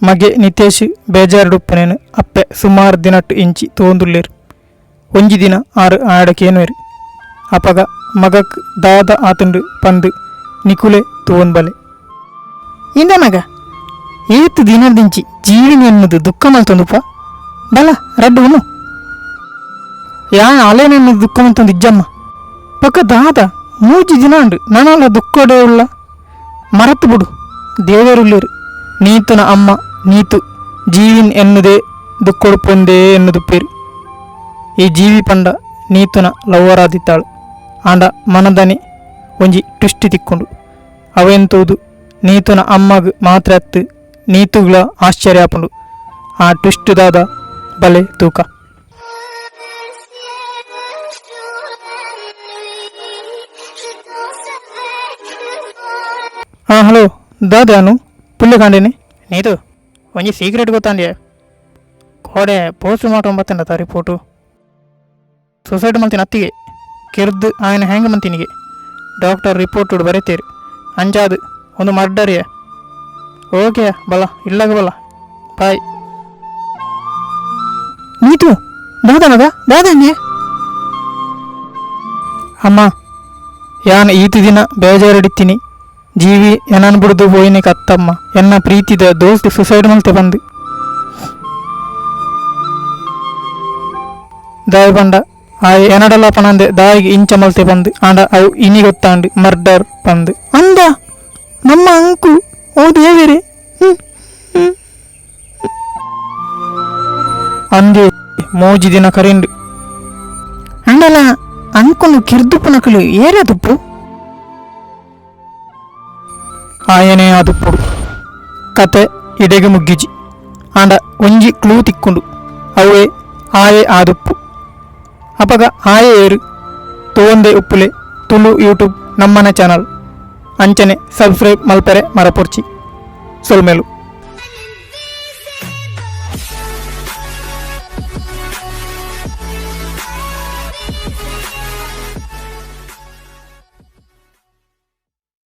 ಮಗೆ ನಿತೇಶ್ ಬೇಜಾರುಡುಪ್ಪನೇನು ಅಪ್ಪೆ ಸುಮಾರು ದಿನಟ್ಟು ಇಂಚಿ ತೋಂದುಲ್ಲೇರು. ಒಂಜಿ ದಿನ ಆರು ಆಯಡ ಕೇನುವೆರು. ಅಪಗ ಮಗಕ್ ದಾದ ಆತುಂಡು ಪಂದು ನಿಕುಲೆ ತೂವೊಂಬಲೆ. ಇಂದ ಮಗ ಏತ್ ದಿನದಿಂಚಿ ಜೀವಿನಿ ಎನ್ನುದು ದುಃಖ ಮಲ್ತೊಂದುಪ್ಪ ಬಲ ರಡ್ಡು ಉಣ್ಣು. ಯಾನ್ ಅಲೇನೆನ್ನು ದುಃಖ ಮಲ್ತೊಂದು ಇಜ್ಜಮ್ಮ. ಪಕ್ಕ ದಾದ ಮೂಜಿ ದಿನ ಉಂಡು ನನಲ ದುಃಖಡೆ ಉಳ್ಳ ಮರತು ಬಿಡು ದೇವರುಳ್ಳೇರು. ನೀತುನ ಅಮ್ಮ ನೀತು ಜೀವಿನ್ ಎನ್ನುದೇ ದುಕ್ಕೊಡುಪೊಂದೇ ಎನ್ನುದು ಪೇರು. ಈ ಜೀವಿ ಪಂಡ ನೀತುನ ಲವ್ವರಾದಿತ್ತಾಳು. ಆಂಡ ಮನದನೆ ಒಂಜಿ ಟ್ವಿಸ್ಟ್ ತಿಕ್ಕೊಂಡು ಅವೆಂತೂದು ನೀತುನ ಅಮ್ಮಗ್ ಮಾತ್ರ ಅತ್ತು ನೀತುಗಳ ಆಶ್ಚರ್ಯ ಆಪುಂಡು. ಆ ಟ್ವಿಸ್ಟ್ ದಾದ ಬಲೆ ತೂಕ. ಹಾಂ ಹಲೋ ದಾದಾನು ಪುಲ್ಲೆ ಕಾಂಡೇನೆ ನೀತು ಒಂಜಿ ಸೀಕ್ರೆಟ್ ಗೊತ್ತಾಂಡ್ಯ. ಕೋಡೆ ಪೋಸ್ಟ್ ಮಾರ್ಟಮ್ ಬತ್ತಂಡ ರಿಪೋರ್ಟು. ಸುಸೈಡ್ ಮಲ್ತಿನ ಅತ್ತಿಗೆ ಕೆರ್ದು ಆಯನ ಹ್ಯಾಂಗ್ ಮಂತಿನಿಗೆ ಡಾಕ್ಟರ್ ರಿಪೋರ್ಟ್ ಬರೀತೇರು. ಅಂಚಾದು ಒಂದು ಮರ್ಡರಿಯ. ಓಕೆ ಬಲ ಇಲ್ಲಾಗ ಬಲ ಬಾಯ್. ನೀತು ದಾದ ಮಗ ದಾದನ್ಯ ಅಮ್ಮ ಯಾನ್ ಈತ ದಿನ ಬೇಜಾರಿಡಿತೀನಿ ಜೀವಿ ಎನನ್ ಬುಡ್ದು ಪೋಯಿನಿ ಕತ್ತಮ್ಮ ಎನ್ನ ಪ್ರೀತಿದ ದೋಸ್ತ್ ಸುಸೈಡ್ ಮಲ್ತೆ ಬಂದು ದಾಯ ಪಂಡ ಆಯ್ ಎನಡಲ ಪಣಂದೆ ದಾಯಿಗೆ ಇಂಚ ಮಲ್ತೆ ಬಂದು ಆಂಡ ಅವು ಇನಿ ಗೊತ್ತಾಂಡು ಮರ್ಡರ್ ಬಂದು ಅಂದ ನಮ್ಮ ಅಂಕು ಓ ದೇವರೇ. ಅಂದೆ ಮೋಜಿ ದಿನ ಕರೆಂಡು ಅಂಡಲ ಅಂಕುನು ಕಿರ್ದುಪ್ಪುನಕಲು ಏರ ತುಪ್ಪು ಆಯನೇ ಆದುಪ್ಪುಡು. ಕತೆ ಇಡೆಗೆ ಮುಗ್ಗಿಜಿ. ಆಂಡ ಒಂಜಿ ಕ್ಲೂ ತಿಕ್ಕೊಂಡು ಅವೇ ಆಯೆ ಆದುಪ್ಪು. ಅಪಗ ಆಯೆ ಏರು ತೋಂದೆ ಉಪ್ಪುಲೆ ತುಳು ಯೂಟ್ಯೂಬ್ ನಮ್ಮನ ಚಾನಲ್ ಅಂಚನೆ ಸಬ್ಸ್ಕ್ರೈಬ್ ಮಲ್ಪೆರೆ ಮರಪೊರ್ಚಿ. ಸೊಲ್ಮೆಲು.